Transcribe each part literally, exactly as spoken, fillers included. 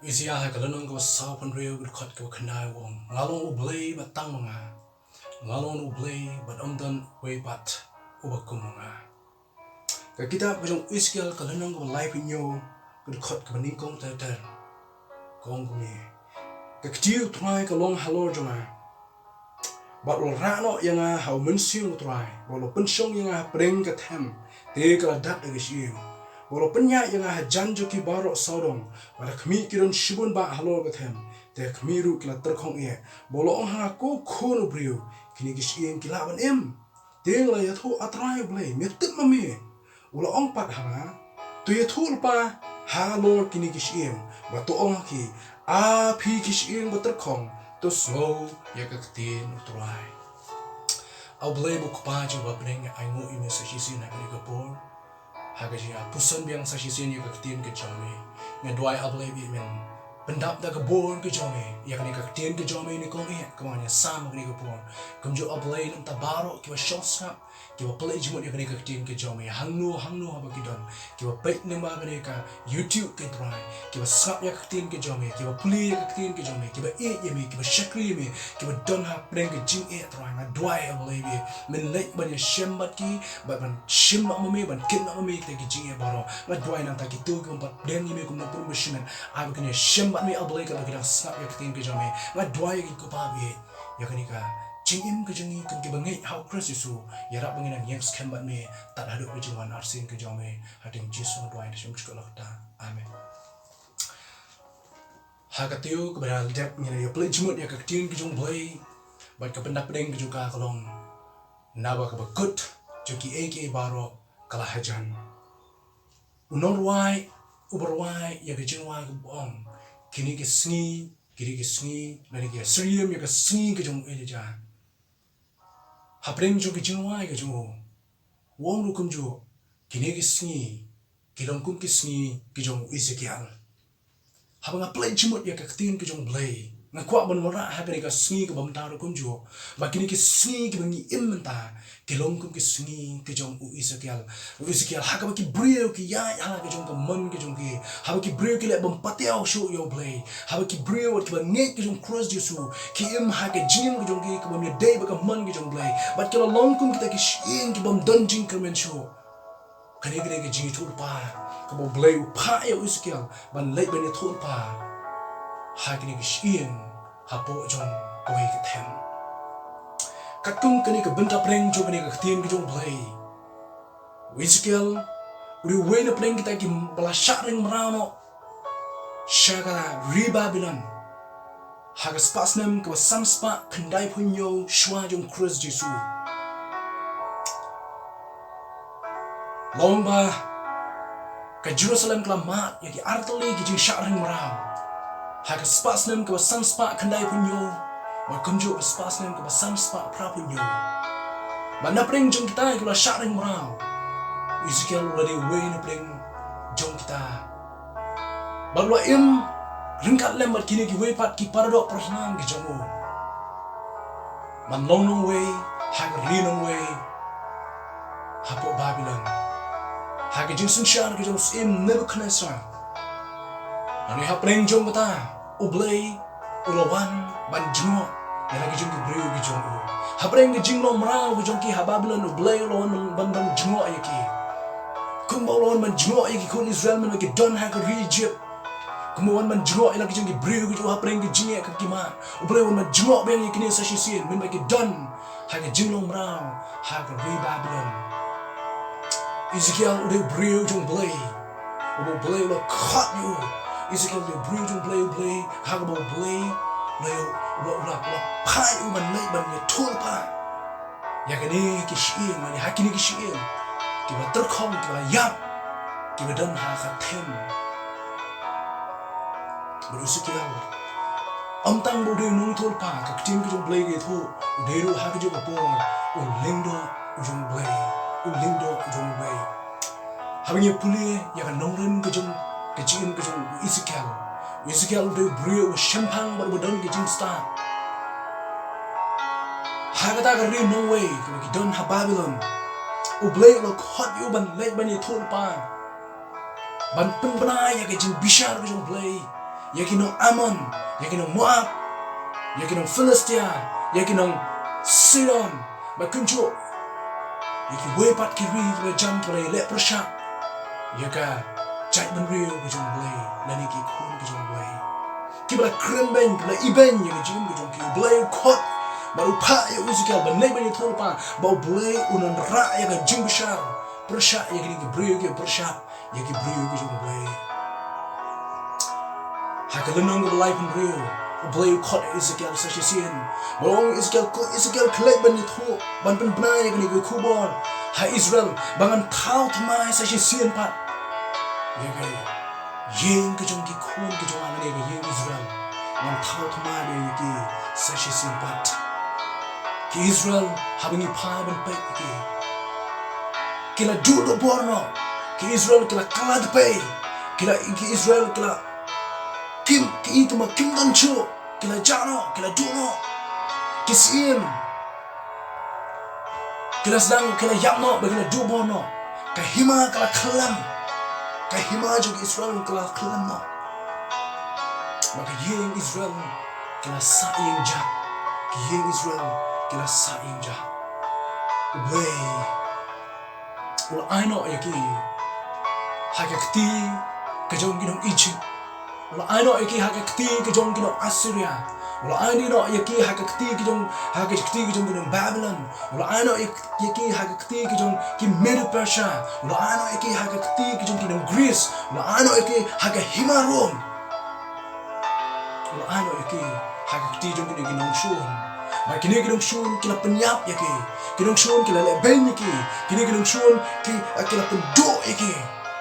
Isaïah ha ka lynnong kaba sawphew hynriew, ka dkhot kaba khyndai, u ong: Nga long U Blei bad tang ma nga. Nga long U Blei bad ym don uwei pat uba kum ma nga. Ka kitab ka jong u Esekiel, ka lynnong kaba laiphew hynñiew, ka dkhot kaba nyngkong ter ter, ka ong kumne: Ka ktien U Trai ka long halor jong nga, bad u la rah noh ïa nga ha U Mynsiem U Trai, bad u la pynshong ïa nga hapdeng ka them, te ka la dat da ka shyieng. Bad u la pynïaid ïa nga hajan jong ki baroh sawdong, bad ha khmih ki don shibun bah halor ka them, te ha khmih ruh ki la tyrkhong eh. Bad u la ong ha nga: Ko khun u briew, kine ki shyieng ki lah ban im? Te nga la ïathuh: A Trai U Blei, me tip ma me. U la ong pat ha nga: To ïathuh lypa halor kine ki shyieng, bad to ong ha ki: A phi ki shyieng ba tyrkhong, to sngew ïa ka ktien U Trai. A Blei ba U Kpa jong U ba ha bneng, nga ainguh ïa me sa shisien ha kane ka por, ha ka jingïapuson biang sa shisien ïa ka ktien ka jong me. Nga duwai, A Blei, ba men pyndap da ka bor ka jong me ïa kane ka ktien ka jong me, nyngkong eh kaba ngan ïasam ha kane ka por. Kumjuh, A Blei, na bynta baroh kiba shong sngap, kiba pynleit jingmut ïa kane ka ktien ka jong me, hangno hangno haba ki don, kiba peit lyngba kane ka YouTube, ko Trai, kiba sngap ïa ka ktien ka jong me, kiba pule ïa ka ktien ka jong me, kiba ïeit ïa me, kiba shakri ïa me, kiba don hapdeng ka jingeh, Trai, nga duwai, A Blei, ba men leit ban ïashem bad ki, bad ban shim bad ma me, ban kynnoh ma me kita ki jingeh baroh. Nga duwai na bynta kito ki bym pat pdiang ïa me kum u nongpynbna shimet, ai ba kin ïashem bad me, A Blei, katba ki dang sngap ïa ka ktien ka jong me. Nga duwai, ko Kpa ba ïeit, ïa kane ka jingim ka jong ngi kum kiba ngeit ha U Khrist Jisu, ïarap ba ngin nang ïeng skhem bad me tad haduh ka jingwan arsien ka jong me. Ha ka kyrteng Jisu nga duwai, da shim shuh la kata. Amen. Ha ka taïew kaba la dep, ngin ïa pynleit jingmut ïa ka ktien ka jong U Blei, bad ka pyndap pdeng ka jong ka ka long: Naba kaba kut jong kiei kiei baroh ka la hajan. U nongrwai uba rwai ïa ka jingrwai uba ong: Kine ki sngi, kine ki sngi, lane ki ïasyriem ïa ka sngi ka jong u Elijah. Hapdeng jong ka jingrwai ka jong u, u ong ruh kumjuh: Kine ki sngi ki long kum ki sngi ki jong u Esekiel. Haba nga pynleit jingmut ïa ka ktien ka jong U Blei, nga kwah ban wanrah ha kane ka sngi kaba mynta ruh kumjuh, ba kine ki sngi kiba ngi im mynta ki long kum ki sngi ki jong u Esekiel. U Esekiel, ha kaba ki briew ki ïaid ha la ka jong ka mon ka jong ki, haba ki briew ki leh bym patiaw shuh ïa U Blei, haba ki briew wat kiba ngeit ka jong U Khrist Jisu ki im ha ka jingim ka jong ki kaba ym ïadei bad ka mon ka jong U Blei, bad ki la long kum kita ki shyieng ki bym don jingkyrmen shuh. Kane, kane ka jingïathuhlypa kaba U Blei u phah ïa u Esekiel ban leit ban ïathuhlypa ha kine ki shyieng hapoh jong kawei ka them. Katkum kane ka bynta pdeng jong kane ka ktien ka jong U Blei, u Esekiel u dei uwei na pdeng kita kiba la shah ring mraw noh sha ka ri Babilon ha ka spah snem kaba san spah khyndai phew hynñiew shwa jong u Khrist Jisu. Long ba ka Jerusalem ka la mad ïa ki artylli ki jingshah ring mraw ha ka spah snem kaba san spah khyndai phew hynñiew, bad kumjuh ka spah snem kaba san spah phra phew hynñiew. Bad na pdeng jong kita kiba la shah ring mraw, u Esekiel u la dei uwei na pdeng jong kita. Bad u la im ryngkat lem bad kine kiwei pat ki paradoh paralynga ki jong u, ban long nongwei ha ka ri nongwei hapoh Babilon, ha ka jingsynshar ka jong u syiem Nebukhadnesar. Lane hapdeng jong kata, U Blei u la wan ban jngoh ïa la ki jong ki briew ki jong u. Hapdeng ki jinglong mraw ki jong ki ha Babilon, U Blei u la wan ban, ban jngoh ïa ki. Kumba u la wan ban jngoh ïa ki khun Israel mynba ki don ha ka ri Ijipt, kumba u wan ban jngoh ïa la ki jong ki briew ki jong u hapdeng ki jingeh kaba ki mad, U Blei u wan ban jngoh biang ïa kine sa shisien mynba ki don ha ka jinglong mraw ha ka ri Babilon. Esekiel u dei u briew jong U Blei, uba U Blei u la khot ïa u. Esekiel u dei u briew jong U Blei, U Blei, ha kaba U Blei u la, u la, u la, u la phah ïa u ban leit ban ïathuhlypa ïa kine ki shyieng, lane ha kine ki shyieng kiba tyrkhong, kiba ïap, kiba don ha ka them. Bad u Esekiel, ym tang ba u dei u nongïathuhlypa, ka ktien ka jong U Blei ka ïathuh, u dei ruh ha kajuh ka por u lyngdoh u jong U Blei, u lyngdoh u jong U Blei. Haba ngi pule ïa ka nongrim ka jong ka jingim ka jong u Esekiel, u Esekiel u dei u briew uba shemphang bad uba don ka jingstad. Ha kata ka ri nongwei kaba ki don ha Babilon, U Blei u la khot ïa u ban leit ban ïathuhlypa, ban pynbna ïa ka jingbishar ka jong U Blei ïa ki nong Ammon, ïa ki nong Moab, ïa ki nong Philistia, ïa ki nong Sidon, bad kumjuh ïa kiwei pat ki ri kiba jan kiba la ïaleh pyrshah ïa ka jaitbynriew ka jong U Blei lane ki khun ka jong U Blei. Kiba la kren beiñ, kiba la ibeiñ ïa ka jingim ka jong ki. U Blei u khot bad u phah ïa u Ezekiel ban leit ban ïathuhlypa ba U Blei un wanrah ïa ka jingbishar pyrshah ïa kine ki briew kiba pyrshah ïa ki briew ki jong U Blei. Ha ka lynnong kaba laiphew hynriew, U Blei u khot ïa Ezekiel sa shisien. Bad u ong ïa Ezekiel, ko Ezekiel, khie leit ban ïathuh, ban pynbna ïa kane ka khubor ha Israel ba ngan thaw thymmai sa shisien pat ïa ka ïing ka jong ki khun ki jong nga, lane ka ïing Israel. Ngan thaw thymmai ïa ki sa shisien pat. Ki Israel, haba ngi phai ban peit ïa ki, ki la duh duh bor noh. Ki Israel ki la kylla dpei. Ki la, ki Israel ki la kim, ki i tymmen kim don shuh. Ki la jah noh, ki la duh noh. Ki syiem ki la sdang, ki la ïap noh, bad ki la duh bor noh. Ka hima ka la khyllem. Ka hima jong ki Israel ka la khyllem noh. Bad ka ïing Israel ka la sah ïing jah. Ka ïing Israel ka la sah ïing jah. U Blei u la ai noh ïa ki ha ka kti ka jong ki nong Egypt. U la ai noh ïa ki ha ka kti ka jong ki nong Assyria. U la ai noh ïa ki ha ka kti ka jong, ha ka kti ka jong ki nong Babylon. U la ai noh ïa, ïa ki ha ka kti ka jong ki Medo Persia. U la ai noh ïa ki ha ka kti ka jong ki nong Greece. U la ai noh ïa ki ha ka hima Rome. U la ai noh ïa ki ha ka kti jong kine ki nongshun. Bad kine ki nongshun ki la pynïap ïa ki. Ki nongshun ki la leh beiñ ïa ki. Kine ki nongshun ki, eh, ki la pynduh ïa ki.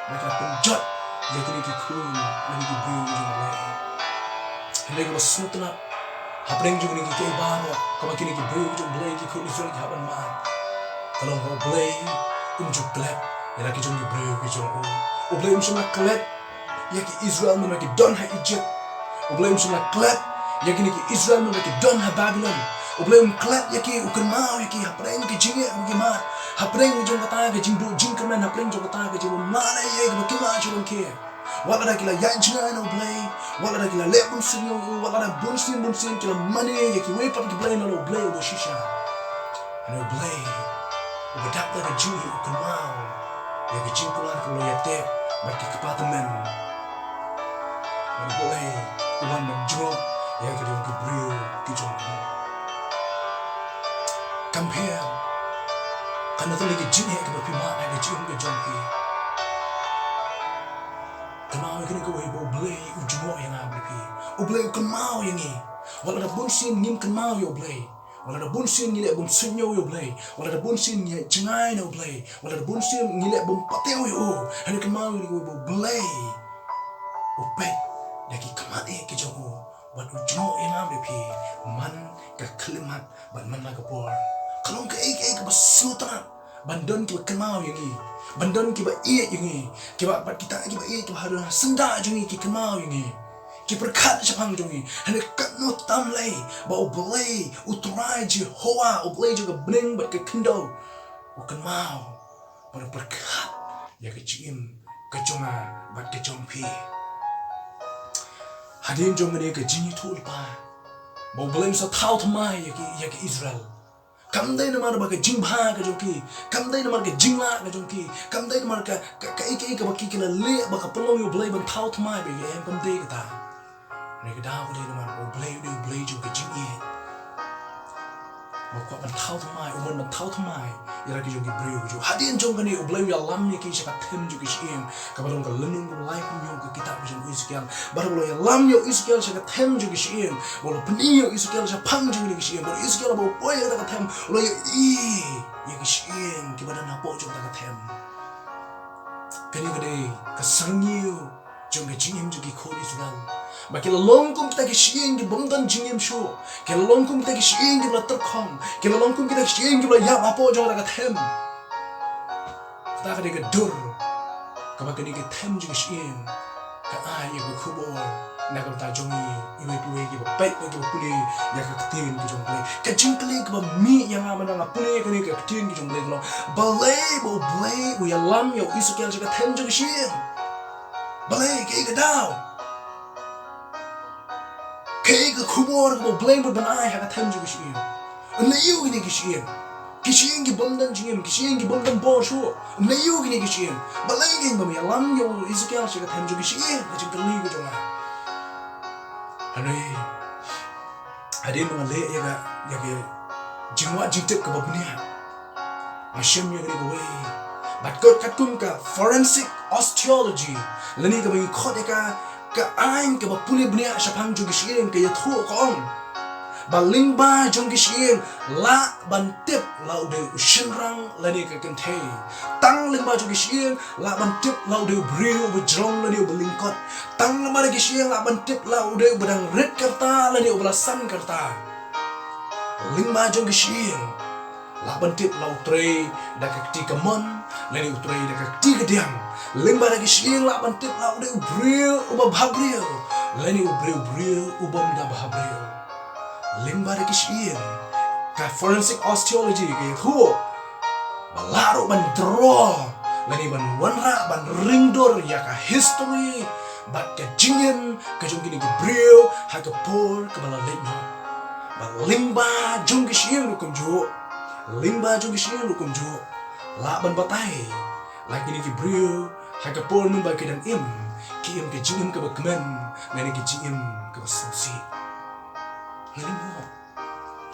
Bad ki la pynjot ïa kine ki khun, ïa kine ki briew jong U Blei. Hynrei kaba sngewtynnat hapdeng jong kine kiei kiei baroh, kaba kine ki briew jong U Blei, ki khun Israel ki hap ban mad, ka long ba U Blei um ju klet ïa la ki jong ki briew ki jong u. U Blei um shym la klet ïa ki Israel mynba ki don ha Egypt. U Blei um shym la klet ïa kine ki Israel mynba ki don ha Babylon. U Blei um klet ïa ki, u kynmaw ïa ki hapdeng ka jingeh kaba ki mad, hapdeng jong kata ka jingduh jingkyrmen, hapdeng jong kata ka jingbymlah lehnohei kaba ki mad jingmut. Wat lada ki la ïaid jngai na U Blei, wat lada ki la leh bunsien ïa u, wat lada bunsien bunsien ki la mane ïa kiwei pat ki blei, nalor U Blei uba shisha. Hynrei U Blei uba dap da ka jingïeit u kynmaw ïa ka jingkular kaba la ïateh bad ki kpa tymmen. Bad U Blei u wan ban jngoh ïa ki, ïa ki briew ki jong u. Kam pher, kano kano ka jingeh kaba phi mad ha ka jingim ka jong phi, kynmaw ïa kane kawei, ba U Blei u jngoh ïa nga bad ïa phi. U Blei u kynmaw ïa ngi. Wat lada bunsien ngim kynmaw ïa U Blei, wat lada bunsien ngi leh bym suidñiew ïa U Blei, wat lada bunsien ngi ïaid jngai na U Blei, wat lada bunsien ngi leh bym pateng ïa u, hynrei kynmaw ïa kane kawei, ba U Blei u peit da ki khmat ïeit ki jong u bad u jngoh ïa nga bad ïa phi man ka khyllipmat bad man la ka por. Ka long kaei kaei kaba sngewtynnat ban don kiba kynmaw ïa ngi, ban don kiba ïeit ïa ngi, kiba, bad kita kiba ïeit kiba ha, ha syndah jong ngi ki kynmaw ïa ngi, ki pyrkhat shaphang jong ngi. Hynrei katno tam lei ba U Blei, U Trai Jehobah, U Blei jong ka bneng bad ka khyndew, u kynmaw bad u pyrkhat ïa ka jingim ka jong nga bad ka jong phi. Hadien jong kane ka jingïathuhlypa ba U Blei um sa thaw thymmai ïa ki, ïa ki Israel, kam dei namar ba ka jingbha ka jong ki, kam dei namar ka jinglah ka jong ki, kam dei namar ka, ka, kaei kaei kaba ki, ki la leh ba ka pynlong ïa U Blei ban thaw thymmai ba ïa, em, kam dei kata. Hynrei ka daw ka dei namar ba U Blei u dei U Blei jong ka jingïeit. Ba u kwah ban thaw thymmai, u mon ban thaw thymmai ïa la ki jong ki briew ki jong u. Hadien jong kane U Blei u ïalam ïa ki sha ka them jong ki shyieng, kaba long ka lynnong kaba laiphew hynñiew ka kitab ka jong u Ezekiel. Bad haba u la ïalam ïa u Ezekiel sha ka them jong ki shyieng, bad u la pyni ïa u Ezekiel shaphang jong kine ki shyieng, bad u Ezekiel haba u poi ha kata ka them, u la ïohi ïa ki shyieng kiba don hapoh jong kata ka them. Kane ka dei ka syrngiew jong ka jingim jong ki khun Israel, ba ki la long kum kita ki shyieng ki bym don jingim shuh, ki la long kum kita ki shyieng kiba la tyrkhong, ki la long kum kita ki shyieng kiba la ïap hapoh jong kata ka them. Kata ka dei ka dur kaba kane ka them jong ki shyieng ka ai ïa ka khubor na ka bynta jong ngi, iwei pa iwei kiba peit bad kiba pule ïa ka ktien ka jong U Blei. Ka jingkylli kaba mih ïa nga mynba nga pule ïa kane ka ktien ka jong U Blei ka long, balei ba U Blei u ïalam ïa u Ezekiel sha ka them jong ka shyieng? Balei, kaei ka daw? Kaei ka khubor kaba U Blei u mut ban ai ha ka them jong ki shyieng? Ym leh aïu kine ki shyieng, ki shyieng ki bym don jingim, ki shyieng ki bym don bor shuh? Ym leh aïu kine ki shyieng? Balei kein bym ïalam ïa u Ezekiel sha ka them jong ki shyieng? Ka jingkylli ka jong nga. Hynrei hadien ba nga leh ïa ka, ïa ka jingwad jingtip kaba bniah, nga shem ïa kane kawei. Bad kot katkum ka forensic archaeology, lane kaba ngi khot ïa ka, ka aiñ kaba pule bniah shaphang jong ki shyieng, ka ïathuh ka ong ba lyngba jong ki shyieng lah ban tip la u dei u shynrang lane ka kynthei. Tang lyngba jong ki shyieng lah ban tip la u dei u briew uba jrong lane uba lyngkot. Tang lyngba jong ki shyieng lah ban tip la u dei uba dang rit ka rta lane uba la san ka rta. Lyngba jong ki shyieng lah ban tip la u trei da ka kti kamon lane u trei da ka kti kadiang. Lyngba jong ki shyieng lah ban tip la u dei u briew uba bhabriew lane u briew, briew uba ym da bhabriew. Lyngba jong ki shyieng, ka forensic archaeology ka ïathuh ba lah ruh ban draw lane ban wanrah, ban ringdur ïa ka history bad ka jingim ka jong kine ki briew ha ka por kaba la leit noh. Bad lyngba jong ki shyieng ruh kumjuh, lyngba jong ki shyieng ruh kumjuh, lah ban batai la kine ki briew ha ka por mynba ki dang im, ki im ka jingim kaba kmen lane ka jingim kaba sngewsih. Lane mo,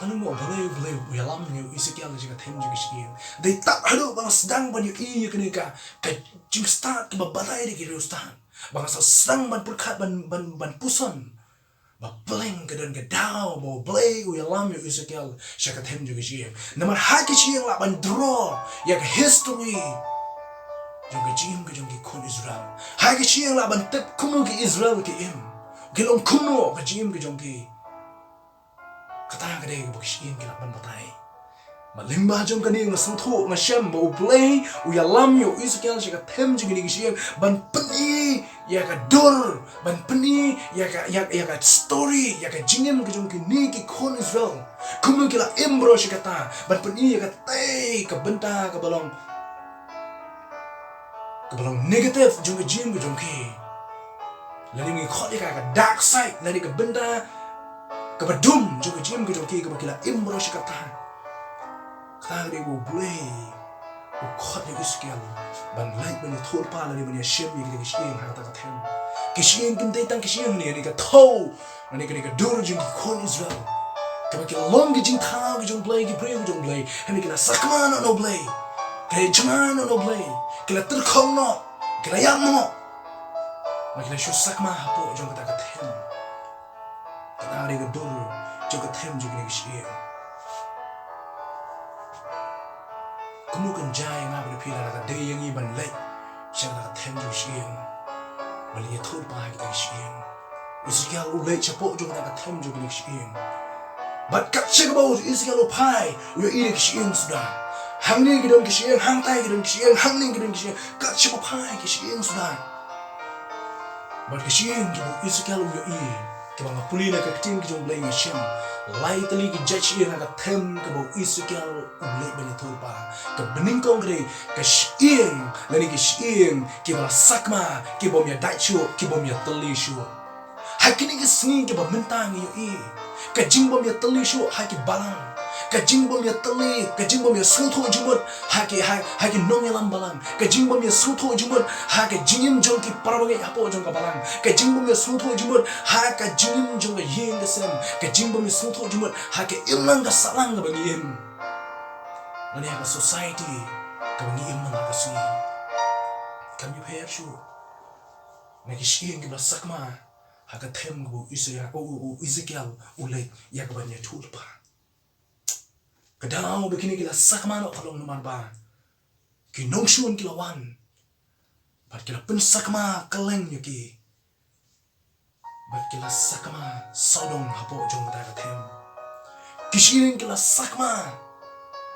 lane mo, balei, balei u ïalam ïa u Ezekiel sha ka them jong ki shyieng? Dei tang haduh ba nga sdang ban ïohi ïa kane ka, ka jingstad kaba batai da ki riewstad, ba nga sa sdang ban pyrkhat, ban, ban, ban puson ba pleng ka don ka daw ba U Blei u ïalam ïa u Ezekiel sha ka them jong ki shyieng. Namar ha ki shyieng lah ban draw ïa ka history jong ka jingim ka jong ki khun Israel. Ha ki shyieng lah ban tip kumno ki Israel ki im, ki long kumno ka jingim ka jong ki. Kata ka dei kaba ki shyieng ki lah ban batai. Bad lyngba jong kane nga sngewthuh, nga shem ba U Blei u ïalam ïa u Ezekiel sha ka them jong kine ki shyieng ban pyni ïa ka dur, ban pyni ïa ka, ïa, ïa ka story, ïa ka jingim ka jong kine ki khun Israel, kumno ki la im baroh shi katta, ban pyni ïa katei ka bynta kaba long, kaba long negative jong ka jingim ka jong ki. Lane ngi khot ïa ka, ka dark side, lane ka bynta kaba dum jong ka jingim ka jong ki, kaba ki la im baroh shi katta. Kata ka dei ba U Blei u khot ïa u Ezekiel ban leit ban ïathuhlypa lane ban ïashim ïa kita ki shyieng ha kata ka them. Ki shyieng kim dei tang ki shyieng ne, ne ka thew, ne ka, ne ka dur jong ki khun Israel, kaba ki la long ki jingthaw ki jong U Blei, ki briew ki jong U Blei, hynrei ki la sakma noh na U Blei, ki la ïa jngai noh na U Blei, ki la tyrkhong noh, ki la ïap noh. Bad ki la shu sakma hapoh jong kata ka them. Kata ka dei ka dur jong ka them jong kine ki shyieng. Kumno kan jia ïa nga bad ïa phi lada ka dei ïa ngi ban leit sha kata ka them jong ki shyieng, ban leit ïathuhlypa ha kita ki shyieng? U Ezekiel u leit shapoh jong kata ka them jong kine ki shyieng. Bad kat shaba u Ezekiel u phai, u ïohi da ki shyieng suda. Hangne ki don ki shyieng, hangtai ki don ki shyieng, hangne ki don ki shyieng. Kat shaba phai ki shyieng suda. Bad ki shyieng kiba u Ezekiel u ïohi, kiba nga pule na ka ktien ka jong U Blei nga shem lai tylli ki jait shyieng ha ka them kaba u Ezekiel u leit ban ïathuhlypa. Kaba nyngkong ka dei ka shyieng, lane ki shyieng kiba la sakma, ki bym ïadait shuh, ki bym ïatylli shuh. Ha kine ki sngi kiba mynta ngi ïohi ka jingbym ïatylli shuh ha ki balang, ka jingbym ïatylli, ka jingbym ïasngewthuh jingmut ha ki, ha, ha ki nongïalam balang, ka jingbym ïasngewthuh jingmut ha ka jingim jong ki para bangeit hapoh jong ka balang, ka jingbym ïasngewthuh jingmut ha ka jingim jong ka ïing ka sem, ka jingbym ïasngewthuh jingmut ha ka imlang ka sahlang kaba ngi im, lane ha ka society kaba ngi im man la ka sngi. Kam ïapher shuh na ki shyieng kiba la sakma ha ka them kaba u Ezekiel, u, u, u Ezekiel u leit ïa ka ban ïathuhlypa. Ka daw ba kine ki la sakma noh ka long namar ba ki nongshun ki la wan bad ki la pynsakma kylleng ïa ki, bad ki la sakma sawdong hapoh jong kata ka them. Ki shyieng ki la sakma,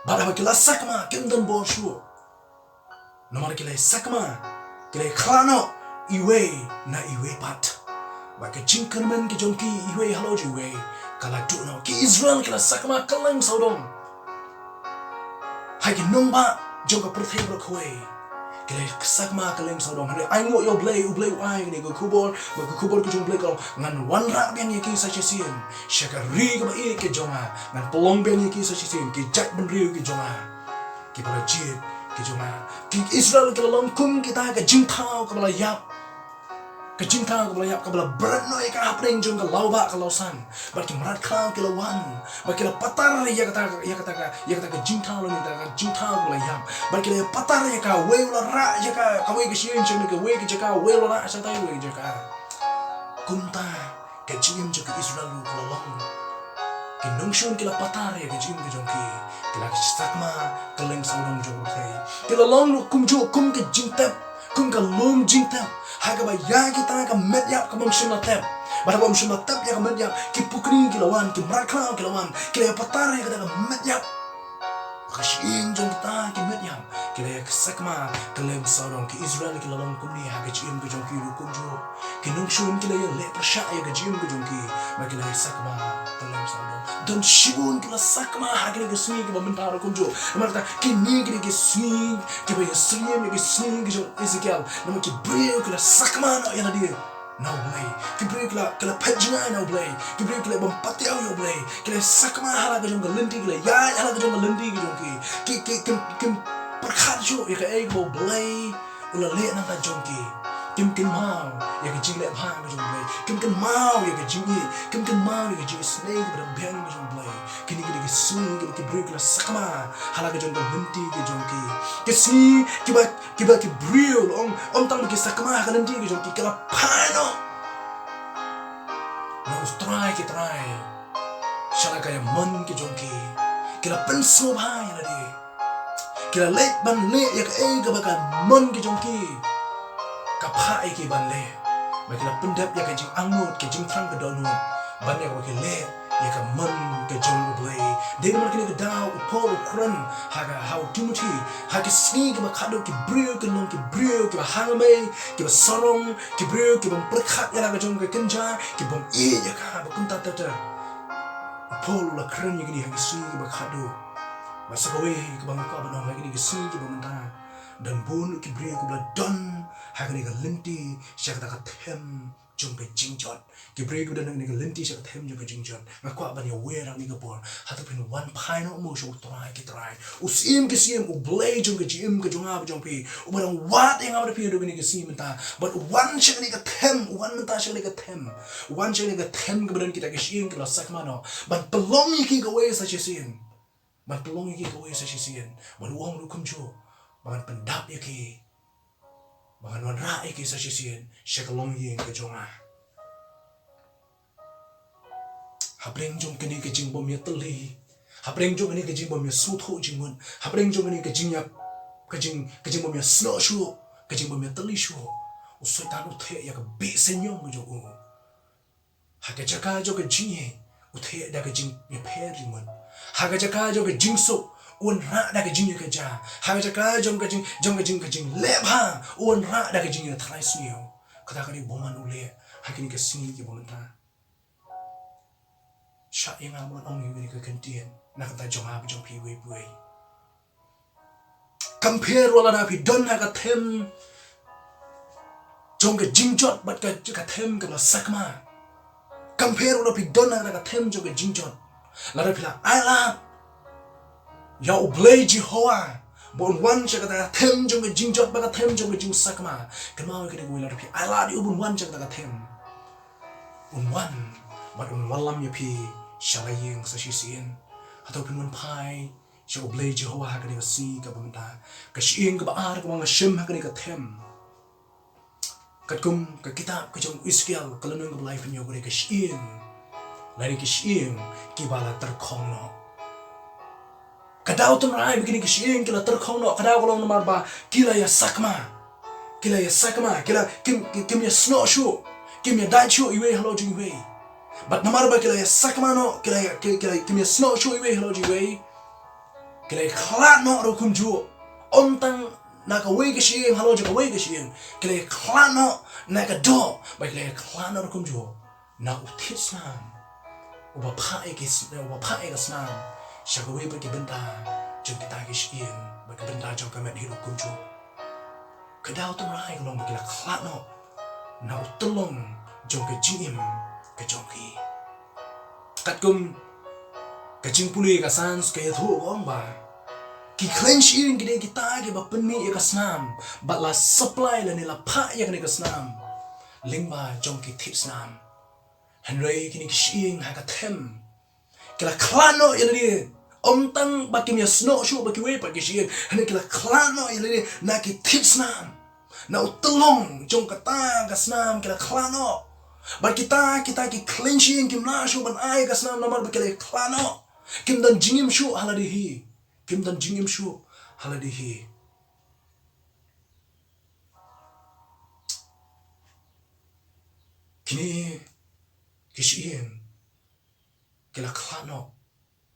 bad haba ki la sakma kim don bor shuh. Namar ki la ïa sakma, ki la ïa khlad noh iwei na iwei pat. Bad ka jingkyrmen ka jong ki iwei halor jong iwei ka la duh noh. Ki Israel ki la sakma kylleng sawdong ha ki nongbah jong ka pyrthei baroh kawei. Ki la sakma kylleng sawdong. Hynrei ainguh ïa U Blei, U Blei u ai kane ka khubor, bad ka khubor ka jong U Blei ka long, ngan wanrah biang ïa ki sa shisien sha ka ri kaba ïeit ka jong nga, ngan pynlong biang ïa ki sa shisien ki jaitbynriew ki jong nga, kiba la jied ki jong nga. Ki Israel ki la long kum kita ka jingthaw kaba la ïap. Ka jingthaw kaba la ïap, kaba la bret noh ïa ka hapdeng jong ka lawbah ka lawsan. Bad ki mrad khlaw ki la wan, bad ki la patar ïa kata, ïa kata ka, ïa kata ka jingthaw lane ïa kata ka jingthaw kaba la ïap. Bad ki la patar ïa ka, uwei u la rah ïa ka, kawei ka shnong sha kawei ka jaka, uwei u la rah sha kawei ka jaka. Kumta ka jingim jong ki Israel ruh ka la long. Ki nongshun ki la patar ïa ka jingim ka jong ki. Ki la sakma kylleng sawdong jong U Blei. Ki la long ruh kumjuh kum ka jingtep, kum ka lum jingtep, ha kaba ïa kita ka met ïap kaba ym shym la tep, bad haba ym shym la tep ïa ka met ïap, ki pukri ki la wan, ki mrad khlaw ki la wan, ki la ïa patar ïa kata ka met ïap. Ka shyieng jong kita ki met ïap ki la ïa sakma kylleng sawdong. Ki Israel ki la long kumne ha ka jingim ka jong ki ruh kumjuh. Ki nongshun ki la ïa leh pyrshah ïa ka jingim ka jong ki, bad ki la ïa sakma kylleng sawdong. Don shibun ki la sakma ha kine ki sngi kiba mynta ruh kumjuh. Namar kata kine ki dei ki sngi kiba ïasyriem ïa ki sngi ki jong Ezekiel. Namar ki briew ki la sakma noh ïa lade na U Blei. Ki briew ki la, ki la phet jngai na U Blei. Ki briew ki la bym patiaw ïa U Blei. Ki la sakma ha la ka jong ka lynti, ki la ïaid ha la ka jong ka lynti ka jong ki. Ki, ki, kim, kim pyrkhat shuh ïa kaei kaba U Blei u la leh na ka jong ki. Kim kynmaw ïa ka jingleh bha ka jong U Blei. Kim kynmaw ïa ka jingïeit. Kim kynmaw ïa ka jingisynei kaba dang biang ka jong U Blei. Kine ki dei ki sngi kiba ki briew ki la sakma ha la ka jong ka lynti ka jong ki. Ki sngi kiba, kiba ki briew la ong, ym tang ba ki sakma ha ka lynti ka jong ki, ki la phai noh na U Trai ki trai sha la ka ïa mon ka jong ki. Ki la pynsngewbha ïa lade. Ki la leit ban leh ïa kaei kaba ka mon ka jong ki ka phah ïa ki ban leh. Bad ki la pyndep ïa ka jingangnud, ka jingthrang ka dohnud ban ïa kaba ki leh ïa ka mon ka jong U Blei. Dei namar kane ka daw u Paul u kren ha ka, ha u Timothy, ha ki sngi kiba khadduh ki briew kin long ki briew kiba hangne, kiba sarong, ki briew kiba ym pyrkhat ïa la ka jong ka kynja, kiba ym ïeit ïa ka, ba kumta ter ter. U Paul u la kren ïa kine ha ki sngi kiba khadduh. Bad sa kawei kaba nga kwah ban ong ha kine ki sngi kiba mynta, don bun ki briew kiba la don ha kane ka lynti sha kata ka them jong ka jingjot. Ki briew kiba don ha kane ka lynti sha ka them jong ka jingjot. Nga kwah ban ïawer ha kane ka por. Hato phin wan phai noh mo sha U Trai ki trai, U Syiem ki syiem, U Blei jong ka jingim ka jong nga bad jong phi, uba dang wad ïa nga bad phi haduh kine ki sngi mynta. Bad u wan sha kane ka them, u wan mynta sha kane ka them. U wan sha kane ka them kaba don kita ki shyieng kiba la sakma noh, ban pynlong ïa ki kawei sa shisien. Ban pynlong ïa ki kawei sa shisien. Ban ong ruh kumjuh ba ngan pyndap ïa ki, ba ngan wanrah ïa ki sa shisien sha ka longïing ka jong nga. Hapdeng jong kane ka jingbym ïatylli, hapdeng jong kane ka jingbym ïasngewthuh jingmut, hapdeng jong kane ka jingïap, ka jing, ka jingbym ïasnoh shuh, ka jingbym ïatylli shuh, u Soitan u theh ïa ka beh seiñiong ka jong u. Ha ka jaka jong ka jingïeit, u theh da ka jingïapher jingmut. Ha ka jaka jong ka jingsuk, u wanrah da ka jingïakajia. Ha ka jaka jong ka jing, jong ka jing, ka jingleh bha, u wanrah da ka jingïatharai sniew. Kata ka dei ba u man u leh ha kine ki sngi kiba mynta. Shah ïa nga ban ong ïa kane ka kyntien na ka bynta jong nga bad jong phi iwei pa iwei. Kam pher wat lada phi don ha ka them jong ka jingjot bad ka, ka them kaba la sakma. Kam pher wat lada phi don ha ka them jong ka jingjot. Lada phi la ailad ïa U Blei Jehobah ba un wan sha kata ka them jong ka jingjot bad ka them jong ka jingsakma, kynmaw ïa kane kawei, lada phi ailad ïa u ba un wan sha kata ka them, un wan bad un wallam ïa phi sha la ïing sa shisien. Hato phin wan phai sha U Blei Jehobah ha kane ka sngi kaba mynta? Ka shyieng kaba ar kaba nga shim ha kane ka them, katkum ka kitab ka jong u Ezekiel ka lynnong kaba laiphew hynñiew, ka dei ka shyieng, lane ki shyieng kiba la tyrkhong noh. Ka daw tynrai ba kine ki shyieng ki la tyrkhong noh, ka daw ka long namar ba ki la ïasakma. Ki la ïasakma, ki la, kim, kim, kim ïasnoh shuh, kim ïadait shuh iwei halor jong iwei. Bad namar ba ki la ïasakma noh, ki la ïa, ki, ki la, kim ïasnoh shuh iwei halor jong iwei, ki la ïakhlad noh ruh kumjuh. Ym tang na kawei ka shyieng halor jong kawei ka shyieng, ki la ïakhlad noh na ka doh, bad ki la ïakhlad noh ruh kumjuh na u thied snam uba phah ïa ki s-, uba phah ïa ka snam sha kawei pat ki bynta jong kita ki shyieng, bad ki bynta jong ka met hi ruh kumjuh. Ka daw tynrai ka long ba ki la khlad noh na u tyllong jong ka jingim ka jong ki. Katkum ka jingpule ka Psalms ka ïathuh ka ong ba ki khleiñ shyieng ki dei kita kiba pynmih ïa ka snam bad la supply lane la phah ïa kane ka snam lyngba jong ki thied snam. Hynrei kine ki shyieng ha ka them ki la khlad noh ïa lade. Ym tang ba kim ïasnoh shuh bad kiwei pat ki shyieng, hynrei ki la khlad noh ïa lade na ki thied snam, na u tyllong jong kata ka snam ki la khlad noh. Bad kita, kita ki khleiñ shyieng kim lah shuh ban ai ka snam namar ba ki la khlad noh. Kim don jingim shuh ha lade hi. Kim don jingim shuh ha lade hi. Kine ki shyieng ki la khlad noh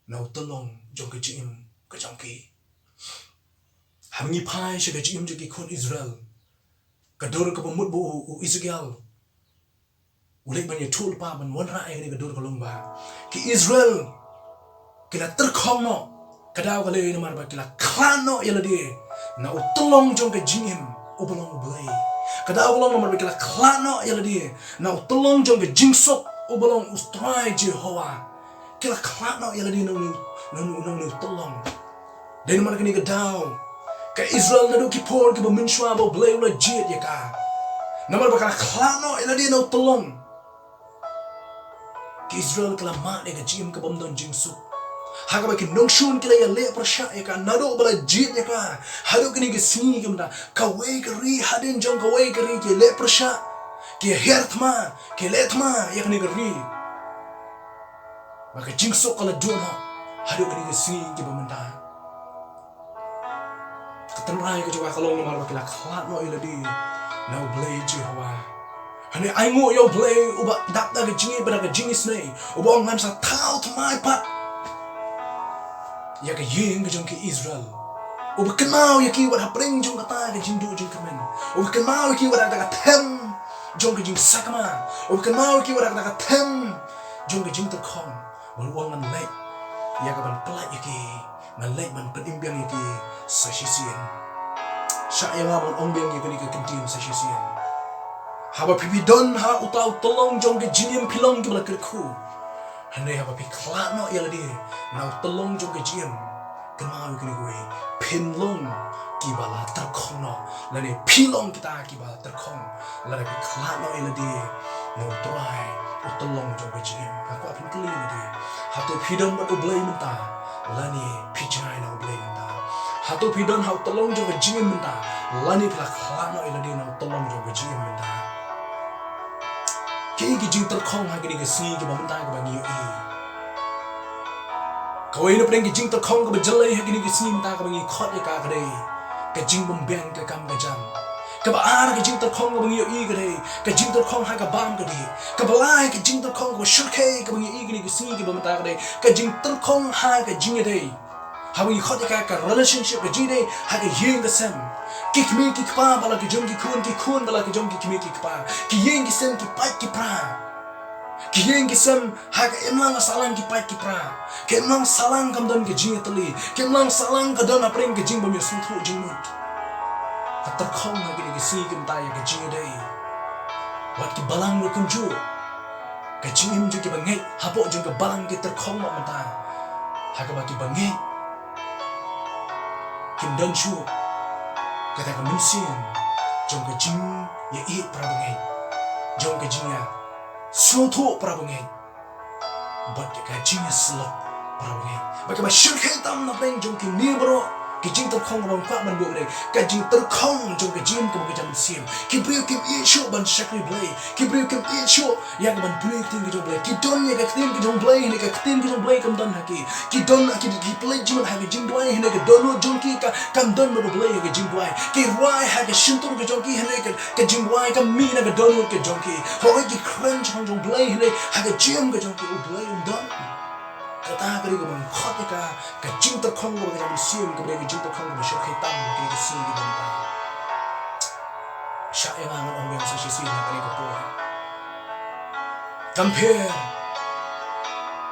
na u tyllong jong ka jingim ka jong ki. Haba ngi phai sha ka jingim jong ki khun Israel, ka dur kaba mut ba u, u Ezekiel u leit ban ïathuh lypa ban wanrah ïa kane ka dur ka long ba ki Israel ki la tyrkhong noh. Ka daw ka long namar ba ki la khlad noh ïa lade na u tyllong jong ka jingim uba long U Blei. Ka daw ka long namar ba ki la khlad noh ïa lade na u tyllong jong ka jingsuk uba long U Trai Jehobah. Ki la khlad noh ïa lade na u, na u, na u tyllong. Dei namar kane ka daw ka Israel naduh ki por kiba mynshuwa ba U Blei u la jied ïa ka. Namar ba ka la khlad noh ïa lade na u tyllong, ki Israel ki la mad ïa ka jingim kaba ym don jingsuk, ha kaba ki nongshun ki la ïaleh pyrshah ïa ka naduh ba la jied ïa ka haduh kine ki sngi ki mynta. Kawei ka ri hadien jong kawei ka ri ki leh pyrshah, ki hiar thma, ki leh thma ïa kane ka ri. Ba ka jingsuk ka la duna haduh kine ki sngi kiba mynta. Ka tynrai ka jong ka ka long namar ba ki la khlad noh ïa lade na U Blei Jehobah. Hynrei ai nguh ïa U Blei uba dap da ka jingïeit bad da ka jingisynei, uba ong ngan sa thaw thymmai pat ïa ka ïing ka jong ki Israel. Uba kynmaw ïa ki wat hapdeng jong kata ka jingduh jingkyrmen. Uba kynmaw ïa ki wat da ka them jong ka jingsakma. Uba kynmaw ïa ki wat da ka them jong ka jingtyrkhong. Bad u ong ngan leit ïa ka ban pyllait ïa ki, ngan leit ban pynim biang ïa ki sa shisien. Shah ïa nga ban ong biang ïa kane ka kyntien sa shisien. Haba phi, phi don ha uta u tyllong jong ka jingim phi long kiba la kyrkhu. Hynrei haba phi khlad noh ïa lade na u tyllong jong ka jingim, kynmaw ïa kane kawei, phin long kiba la tyrkhong noh, lane phi long kita kiba tyrkhong lada phi khlad noh ïa lade na U Trai, u tyllong jong ka jingim. Nga kwah phin kylli ïa lade, hato phi don bad U Blei mynta lane phi jngai na U Blei mynta? Hato phi don ha u tyllong jong ka jingim mynta lane phi la khlad noh ïa lade na u tyllong jong ka jingim mynta? Kiei ki jingtyrkhong ha kine ki sngi kiba mynta kiba ngi ïohi? Kawei na pdeng ki jingtyrkhong kaba jyllei ha kine ki sngi mynta kaba ngi khot ïa ka ka dei ka jingbymbiang ka kam ka jam. Kaba ar ka jingtyrkhong kaba ngi ïohi ka dei ka jingtyrkhong ha ka bam ka dih. Kaba lai ka jingtyrkhong kaba shyrkhei kaba ngi ïohi kine ki sngi kiba mynta ka dei ka jingtyrkhong ha ka jingïadei. Haba ngi khot ïa ka ka relationship, ka jingïadei ha ka ïing ka sem. Ki kmie ki kpa ba la ka jong ki khun, ki khun ba la ka jong ki kmie ki kpa. Ki ïing ki sem ki pait ki pra. Ki ïing ki sem ha ka imlang ka sahlang ki pait ki pra. Ka imlang sahlang kam don ka jingïatylli. Ka imlang sahlang ka don hapdeng ka jingbym ïasngewthuh jingmut. Ka tyrkhong ha kine ki sngi ki mynta ïa ka jingïadei. Wat ki balang ruh kumjuh. Ka jingim jong kiba ngeit hapoh jong ka balang ki tyrkhong noh mynta. Ha kaba kiba ngeit kim don shuh kata ka mynsiem jong ka jingïaieit para bangeit, jong ka jingïasngewthuh para bangeit, bad ka jingïasyllok para bangeit. Bad kaba shyrkhei tam na pdeng jong kine baroh ki jingtyrkhong kaba nga kwah ban buh ka dei ka jingtyrkhong jong ka jingim kaba ka jam mynsiem. Ki briew kim ïeit shuh ban shakri Blei. Ki briew kim ïeit shuh ïa ka ban pule ka ktien ka jong Blei. Ki don ïa ka ktien ka jong Blei, hynrei ka ktien ka jong Blei kam don ha ki. Ki don ha ki, ki pynleit jingmut ha ka jingduwai, hynrei ka dohnud jong ki ka, kam don bad U Blei ha ka jingduwai. Ki rwai ha ka shyntur ka jong ki, hynrei ka, ka jingduwai kam mih na ka dohnud ka jong ki. Hooid ki kren shaphang jong Blei, hynrei ha ka jingim ka jong ki U Blei um don. Kata ka dei kaba nga khot ïa ka ka jingtyrkhong kaba ka jam mynsiem, kaba dei ka jingtyrkhong kaba shyrkhei tam ha kine ki sngi kiba mynta. Shah ïa nga ngan ong biang sa shisien ha kane ka por. Kam pher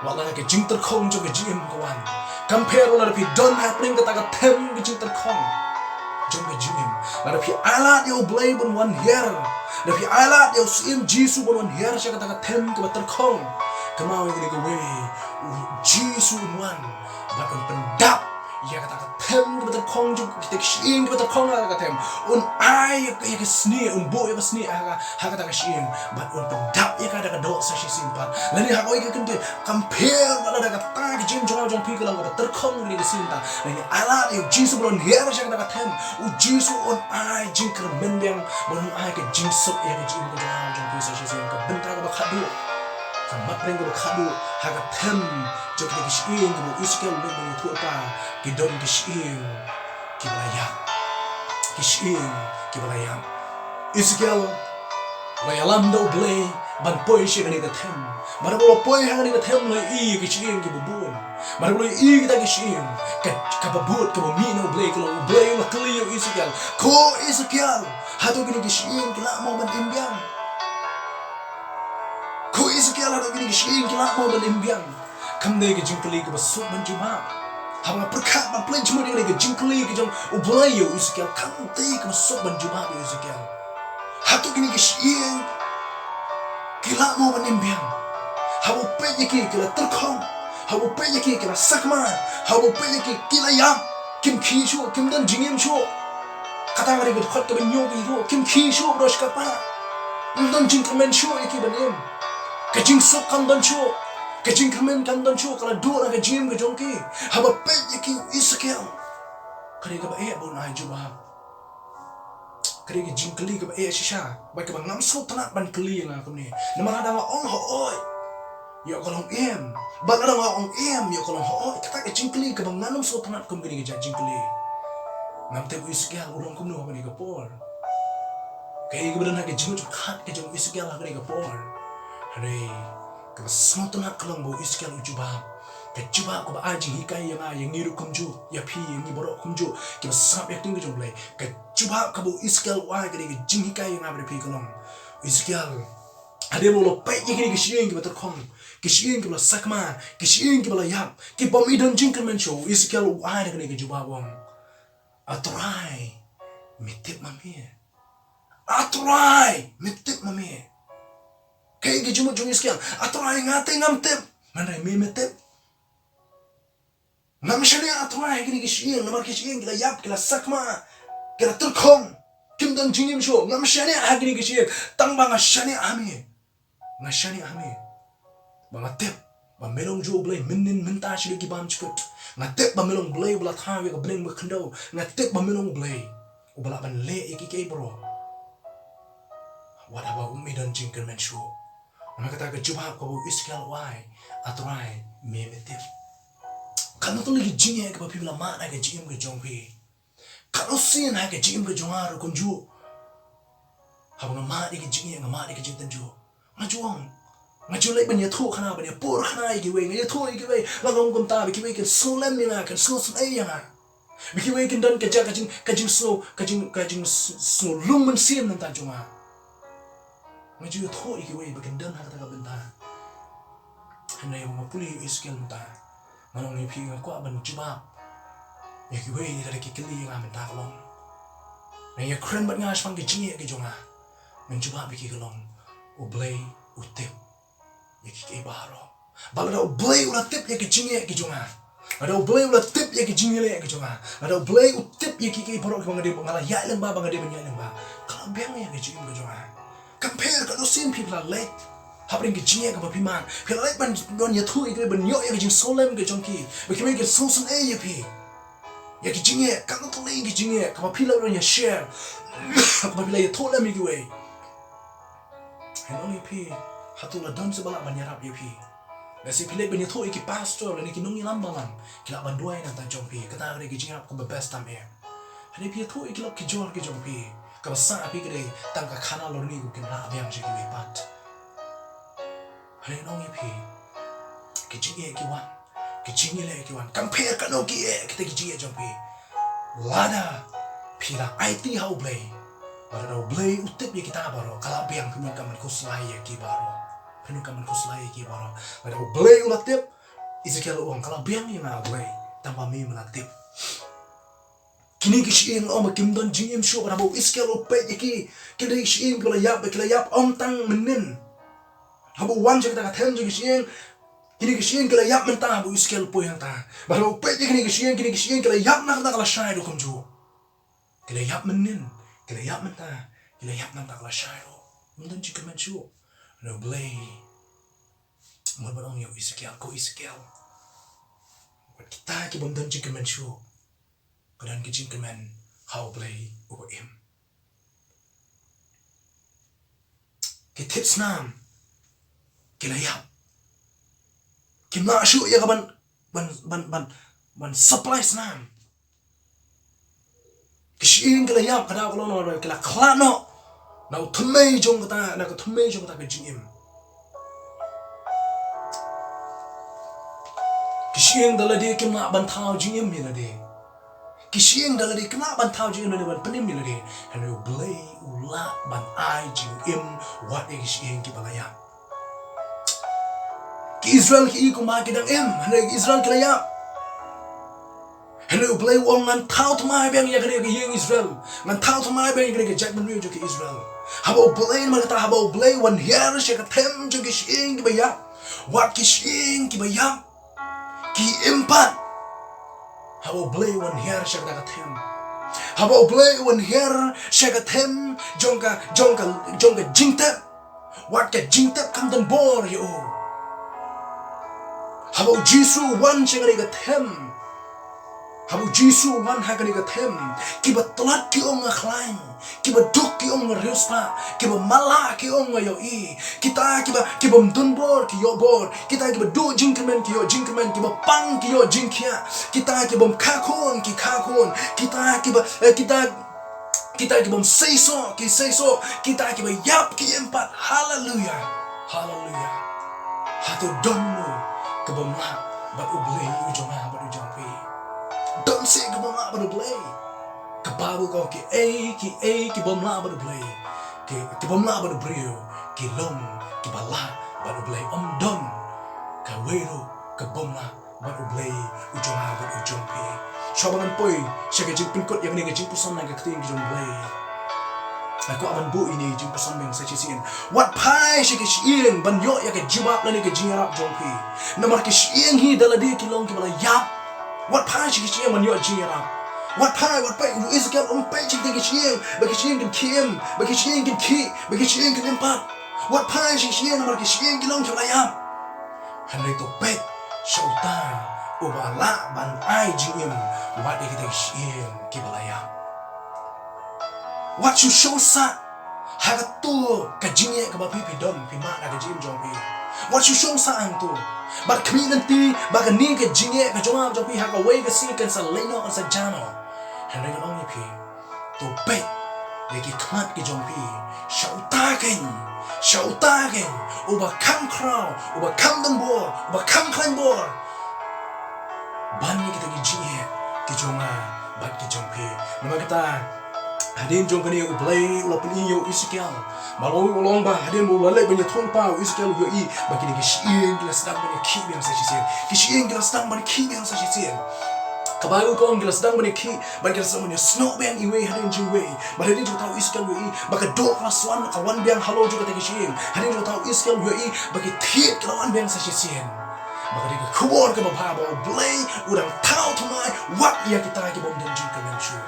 wat la ka jingtyrkhong jong ka jingim ka wan. Kam pher wat la phi don hapdeng kata ka them ka jingtyrkhong. jong ka jingim. Lada phi ailad ïa U Blei ban wan hiar, lada phi ailad ïa U Syiem Jisu ban wan hiar sha kata ka them kaba tyrkhong, kynmaw ïa kane kawei, U Jisu un wan bad un pyndap ïa kata ka them kaba tyrkhong jong kita ki shyieng kiba tyrkhong ha kata ka them. Un ai ïa ka, ïa ka snieh, un buh ïa ka snieh ha ka, ha kata ka shyieng bad un pyndap ïa ka da ka doh sa shisien pat. Lane ha kawei ka kyntien, kam pher ba lada kata ka jingim jong nga jong phi ka long kaba tyrkhong ha kane ka sien, lane ailad ïa U Jisu ban wan hiar sha kata ka them, U Jisu un ai jingkyrmen biang bad un ai ka jingsuk ïa ka jingim ka jong nga jong phi sa shisien. Ka bynta kaba khatduh, ka matbynriew kaba khatduh ha ka them jong kita ki shyieng kiba u Esekiel u leit ban ïathuhlypa, ki don ki shyieng kiba la ïap. Ki shyieng kiba la ïap. Esekiel u la ïalam da U Blei ban poi sha kane ka them. Bad haba u la poi ha kane ka them u la ïohi ki shyieng kiba bun. Bad haba u la ïohi kita ki shyieng, ka, kaba bud kaba mih na U Blei ka long, U Blei u la kylli ïa u Esekiel, "Ko Esekiel, hato kine ki shyieng ki lah mo ban im biang? Ko Esekiel, hato kine ki shyieng ki lah mo ban im biang?" Kam dei ka jingkylli kaba suk ban jubab. Haba nga pyrkhat, nga pyrkhat jingmut ïa kane ka jingkylli ka jong U Blei ïa u Esekiel, kam dei kaba suk ban jubab ïa u Esekiel. Hato kine ki shyieng ki lah mo ban im biang? Haba u peit ïa ki, ki la tyrkhong. Haba u peit ïa ki, ki la sakma. Haba u peit ïa ki, ki la ïap. Kim khie shuh, kim don jingim shuh. Kata ka dei ka dkhot kaba ñiew ka ïathuh, kim khie shuh baroh shi katta. Ym don jingkyrmen shuh ïa ki ban im. Ka jingsuk kam don shuh. Ka jingkyrmen kam don shuh, ka la duh na ka jingim ka jong ki. Haba peit ïa ki u Esekiel, ka dei kaba eh ban ai jubab. Ka dei ka jingkylli kaba eh shisha bad kaba ngam sngewtynnat ban kylli ïa nga kumne. Namar lada nga ong hooid, ïoh ka long im. Bad lada nga ong im, ïoh ka long hooid. Kata ka jingkylli kaba ngan ym sngewtynnat kum kane ka jait jingkylli. Ngam tip u Esekiel u long kumno ha kane ka por. Kaei kaba don ha ka jingmut jingpyrkhat ka jong u Esekiel ha kane ka por? Hynrei kaba sngewtynnat ka long ba u Esekiel u jubab. Ka jubab kaba ai jinghikai ïa nga, ïa ngi ruh kumjuh, ïa phi, ïa ngi baroh kumjuh kiba sngap ïa ka ktien ka jong U Blei. Ka jubab kaba u Esekiel u ai ka dei ka jinghikai ïa nga bad ïa phi ka long, u Esekiel, hadien ba u la peit ïa kine ki shyieng kiba tyrkhong, ki shyieng kiba la sakma, ki shyieng kiba la ïap, ki bym don jingkyrmen shuh, u Esekiel u ai da kane ka jubab, u ong, "A Trai, me tip ma me? A Trai, me tip ma me?" Kaei ka jingmut jong u Esekiel? "A Trai, nga te ngam tip, hynrei me me tip. Ngam shaniah, A Trai, ha kine ki shyieng, namar ki shyieng ki la ïap, ki la sakma, ki la tyrkhong, kim don jingim shuh. Ngam shaniah ha kine ki shyieng, tang ba nga shaniah ha me. Nga shaniah ha me. Ba nga tip ba me long juh U Blei mynhynnin mynta, shadien ki bymjukut. Nga tip ba me long U Blei uba la thaw ïa ka bneng bad ka khyndew. Nga tip ba me long U Blei uba lah ban leh ïa kiei kiei baroh, wat haba me ym don jingkyrmen shuh." Namar kata ka jubab kaba u Esekiel u ai, "A Trai, me me tip." Katno tylli ki jingeh kiba phi la mad ha ka jingim ka jong phi. Katno sien ha ka jingim ka jong nga ruh kumjuh. Haba nga mad ïa ka jingeh, nga mad ïa ka jingtynjuh, nga ju ong, nga ju leit ban ïathuh khana, ban ïapur khana ïa kiwei, nga ïathuh ïa kiwei, la long kumta ba kiwei kin sngewlem ïa nga, kin sngewsynei ïa nga. Ba kiwei kin don ka jaka jing, ka jingsngew, ka jing, ka jing s-, sngewlung mynsiem na bynta jong nga. Nga ju ïathuh ïa kiwei ba kin don ha kata ka bynta. Hynrei haba nga pule ïa u Esekiel mynta, nga ong ïa phi, nga kwah ban jubab ïa kiwei lada ki kylli ïa nga mynta ka long, ngan ïakren bad nga shaphang ka jingeh ka jong nga. Ngan jubab ïa ki ka long, U Blei u tip ïa kiei kiei baroh. Bad lada U Blei u la tip ïa ka jingeh ka jong nga, lada U Blei u la tip ïa ka jingeh ka jong nga, lada U Blei u tip ïa kiei kiei baroh kiba nga dei, ba nga la ïaid lyngba, ba nga dei ban ïaid lyngba, ka la biang ïa ka jingim ka jong nga. Kam pher katno sien phi la leit hapdeng ka jingeh kaba phi mad, phi la leit ban, ban ïathuh ïa kiwei, ban ïoh ïa ka jingsngewlem ka jong ki, ba kiwei kin sngewsynei ïa phi. Ïa ka jingeh, katno tylli ka jingeh kaba phi la leit ban ïa share, kaba phi la ïathuh lem ïa kiwei. Hynrei ong ïa phi, hato la don sa ba lah ban ïarap ïa phi? Lehse phi leit ban ïathuh ïa ki pastor lane ki nongïalam balang, ki lah ban duwai na bynta jong phi. Kata ka dei ka jingïarap kaba best tam eh. Hynrei phi ïathuh ïa ki lok ki jor ki jong phi, kaba sah ha phi ka dei tang ka khana lorni, ko kin rah biang sha kiwei pat. Hynrei ong ïa phi, ki jingeh ki wan, ki jingeh ki wan. Kam pher katno ki eh kita ki jingeh jong phi, lada phi la aiti ha U Blei, lada U Blei u tip ïa kita baroh, ka la biang, phim donkam ban khuslai ïa ki baroh. Phim donkam ban khuslai ïa ki baroh. Lada U Blei u la tip, Esekiel u ong, ka la biang ïa nga U Blei, tang ba me me la tip. Kine ki shyieng, ong ba kim don jingim shuh, bad haba u Esekiel u peit ïa ki, kine ki shyieng kiba la ïap, ba ki la ïap ym tang mynnin. Haba u wan sha kata ka them jong ki shyieng, kine ki shyieng ki la ïap mynta, haba u Esekiel u poi hangta. Bad haba u peit ïa kine ki shyieng, kine ki shyieng ki la ïap na kata ka lashai ruh kumjuh. Ki la ïap mynnin, ki la ïap mynta, ki la ïap na kata ka lashai ruh. Ym don jingkyrmen shuh. Hynrei U Blei u wan ban ong ïa u Esekiel, ko Esekiel, wat kita ki bym don jingkyrmen shuh, ka don ki jingkyrmen ha U Blei uba im. Ki thied snam ki la ïap. Kim lah shuh ïa ka ban, ban, ban, ban, ban supply snam. Ki shyieng ki la ïap, ka daw ka long, ki la khlad noh na u thymmei jong kata, na ka thymmei jong kata ka jingim. Ki shyieng da lade kim lah ban thaw jingim ïa lade. Ki shyieng da lade kim lah ban thaw jingim ïa lade, ban pynim ïa lade. Hynrei U Blei u lah ban ai jingim wat ïa ki shyieng kiba la ïap. Ki Israel ki i kumba ki dang im, hynrei ki Israel ki la ïap. Hynrei U Blei u ong, ngan thaw thymmai biang ïa kane ka ïing Israel. Ngan thaw thymmai biang ïa kane ka jaitbynriew jong ki Israel. Haba U Blei, namar kata haba U Blei u wan hiar sha ka them jong ki shyieng kiba ïap, wat ki shyieng kiba ïap ki im pat. Haba U Blei u wan hiar sha kata ka them. Haba U Blei u wan hiar sha ka them jong ka, jong ka, jong ka jingtep, wat ka jingtep kam don bor ïa u. Haba U Jisu u wan sha kane ka them, haba U Jisu u wan ha kane ka them, kiba tlot ki ong nga khlaiñ, kiba duk ki ong nga riewspah, kiba matlah ki ong nga ïohi. Kita kiba, ki bym don bor ki ïoh bor, kita kiba duh jingkyrmen ki ïoh jingkyrmen, kiba pang ki ïoh jingkhiah, kita ki bym kha khun ki kha khun, kita kiba, eh, kita, kita ki bym seisoh ki seisoh, kita kiba ïap ki im pat. Haleluia. Haleluia. Hato don mo ka bym lah bad U Blei u jong nga bad u jong phi? Don seh ka bym lah bad U Blei. Ka Baibl ka ong, kiei kiei ki bym lah bad U Blei, ki, ki bym lah bad u briew, ki long kiba lah bad U Blei. Ym don kawei ruh ka bym lah bad U Blei u jong nga bad u jong phi. Shuwa ba ngan poi sha ka jingpynkut ïa kane ka jingpuson na ka ktien ka jong U Blei, nga kwah ban buh ïa kane ka jingpuson biang sa shisien. Wat phai sha ki shyieng ban ïoh ïa ka jubab lane ka jingïarap jong phi. Namar ki shyieng hi da lade ki long kiba la ïap. Wat phai sha ki shyieng ban ïoh jingïarap. Wat phai, wat phai, u Esekiel um peit sha ki shyieng ba ki shyieng kin khie im, ba ki shyieng kin khie, ba ki shyieng kin im pat. Wat phai sha ki shyieng namar ki shyieng ki long kiba la ïap. Hynrei to peit sha uta uba lah ban ai jingim wat ïa kita ki shyieng kiba la ïap. Wat shu shong sah ha kato ka jingeh kaba phi, phi don, phi mad ha ka jingim jong phi. Wat shu shong sah hangto. Bad khmih lynti ba kane ka jingeh ka jong nga jong phi ha kawei ka sngi kan sa leit noh, kan sa jia noh. Hynrei ngan ong ïa phi, to peit ïa ki khmat ki jong phi sha uta keiñ, sha uta keiñ uba kham khraw, uba kham don bor, uba kham khlaiñ bor ban ïa kita ki jingeh ki jong nga bad ki jong phi. Namar kata, hadien jong kane U Blei u la pyni ïa u Esekiel. Maloi u long ba hadien ba u la leit ban ïathuhlypa, u Esekiel u ïohi ba kine ki shyieng ki la sdang ban ïakhih biang sa shisien. Ki shyieng ki la sdang ban ïakhih biang sa shisien. Ka Baibl ka ong ki la sdang ban ïakhih, bad ki la sdang ban ïasnoh biang iwei hadien jong iwei. Bad hadien jong kata u Esekiel u ïohi ba ka doh ka la swan, ka wan biang halor jong kata ki shyieng. Hadien jong kata u Esekiel u ïohi ba ki thied ki la wan biang sa shisien. Ba ka dei ka khubor kaba bha ba U Blei u dang thaw thymmai wat ïa kita ki bym don jingkyrmen shuh.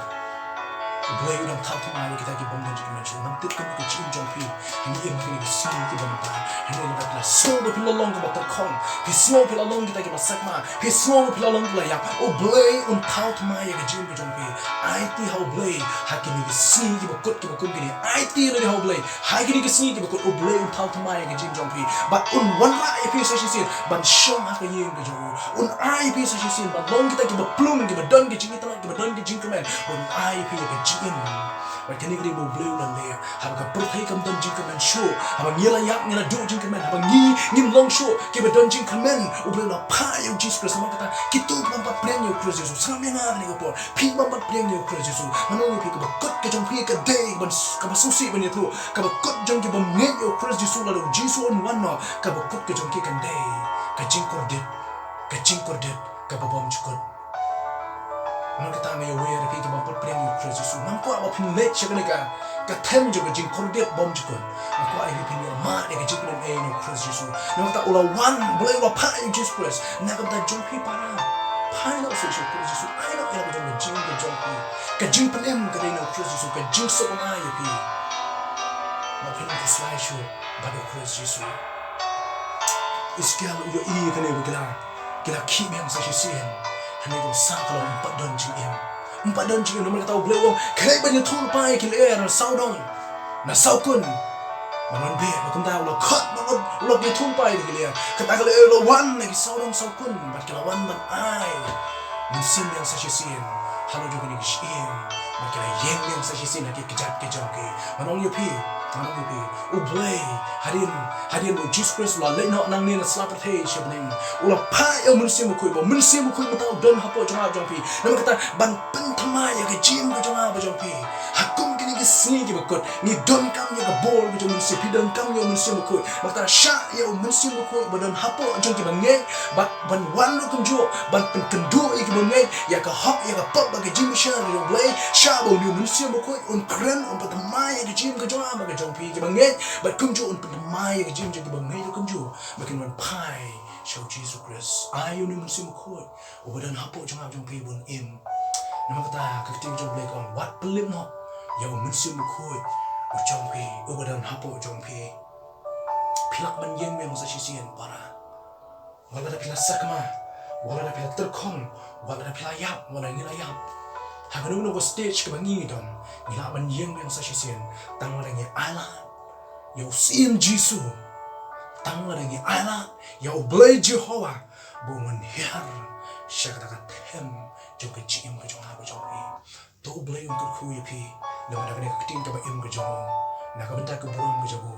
U Blei u dang thaw thymmai ïa kita ki bym don jingkyrmen shuh. Ngam tip kumno ka jingim jong phi. Ngi im ha kine ki sngi kiba mynta. Hynrei lada phi la sngew ba phi la long kaba tyrkhong, phi sngew phi la long kita kiba sekma, phi sngew ba phi la long kiba la ïap, U Blei un thaw thymmai ïa ka jingim ka jong phi. Aiti ha U Blei ha kine ki sngi kiba kut kiba kum kine. Aiti lade ha U Blei ha kine ki sngi kiba kut. U Blei un thaw thymmai ïa ka jingim jong phi. Bad un wanrah ïa phi sa shisien ban shong ha ka ïing ka jong u. Un ai ïa phi sa shisien ban long kita kiba plung, kiba don ki jingitynnad, kiba don ki jingkmen. Un ai ïa phi ïa ka jingim. Bad kane ka dei ba U Blei u la leh. Haba ka pyrthei kam don jingkmen shuh, haba ngi la ïap, ngi la duh jingkmen, haba ngi ngim long shuh kiba don jingkmen, U Blei u la phah ïa U Jisu Khrist. Namar kata, kito ki bym pat pdiang ïa U Khrist Jisu, sngap ïa nga ha kane ka por. Phi bym pat pdiang ïa U Khrist Jisu. Ngan ong ïa phi, kaba kut ka jong phi ka dei ban s-, kaba sngewsih ban ïathuh. Kaba kut jong ki bym ngeit ïa U Khrist Jisu lada U Jisu un wan noh, kaba kut ka jong ki kan dei ka jingkordit, ka jingkordit kaba bymjukut. Namar kata nga ïawer ïa phi kiba put pyrshah ïa u Khrist Jisu. Ngam kwah ba phin leit sha kane ka, ka them jong ka jingkordit bymjukut. Nga kwah ïa phi phin ïa mad ïa ka jingpynim ei na u Khrist Jisu. Namar kata u la wan, Blei u la phah ïa u Jisu Khrist na ka bynta jong phi para. Phai noh sha u Khrist Jisu. Ai noh ïa la ka jong ka jing ka jong phi. Ka jingpynim ka dei na u Khrist Jisu. Ka jingsuk ïa phi. Ba phin khuslai shuh bad u Khrist Jisu. Ezekiel u ïohi ïa kane ba ki la, ki la khih biang sa shisien. Hangne ka sa ka long ym pat don jingim. Ym pat don jingim namar kata u Blei u ong, khlem ban ïathuh lypa ïa ki lyer na sawdong, na sawkun. Ban wan beh, ba kumta u la khot, ba u la ïathuh lypa ïa ki lyer. Kata ka lyer u la wan na ki sawdong sawkun, bad ki la wan ban ai mynsiem biang sa shisien halor jong kine ki shyieng, bad ki la ïeng biang sa shisien ha ki kjat ki jong ki. Ngan ong ïa phi, ngan ong ïa phi, u Blei, hadien, hadien ba u Jisu Khrist u la leit noh nangne na sla pyrthei sha bneng, u la phah ïa u Mynsiem Bakhuid, ba u Mynsiem Bakhuid mynta u don hapoh jong nga jong phi. Namar kata ban pynthymmai ïa ka jingim ka jong nga bad jong phi. Ha kum kine ki sngi kiba kut, ngi donkam ïa ka bor ka jong u Mynsiem, phi donkam ïa u Mynsiem Bakhuid. Namar kata shah ïa u Mynsiem Bakhuid ba don hapoh jong kiba ngeit, bad ban wan ruh kumjuh ban pynkynduh ïa kiba ngeit ïa ka hok, ïa ka pop bad ka jingbishar jong u Blei. Shah ba une u Mynsiem Bakhuid un kren, un pynthymmai ïa ka jingim ka jong nga bad ka jong phi kiba ngeit, bad kumjuh un pynthymmai ïa ka jingim jong kiba ngeit ruh kumjuh, ba kin wan phai sha u Jisu Khrist. Ai ïa une u Mynsiem Bakhuid uba don hapoh jong nga jong phi ban im. Namar kata ka ktien jong u Blei ka ong, wat pynlip noh ïa u Mynsiem Bakhuid u jong phi, uba don hapoh jong phi. Phi lah ban ïeng biang sa shisien para. Wat lada phi la sakma, wat lada phi la tyrkhong, wat lada phi la ïap, wat lada ngi la ïap. Ha kano kano ka stage kaba ngi don, ngi lah ban ïeng biang sa shisien tang lada ngi ailad ïa u Syiem Jisu. Tang lada ngi ailad ïa u Blei Jehobah ba un hiar sha kata ka them jong ka jingim ka jong nga ka jong phi. To u Blei un kyrkhu ïa phi namar kane ka ktien kaba im ka jong u, na ka bynta ka burom ka jong u.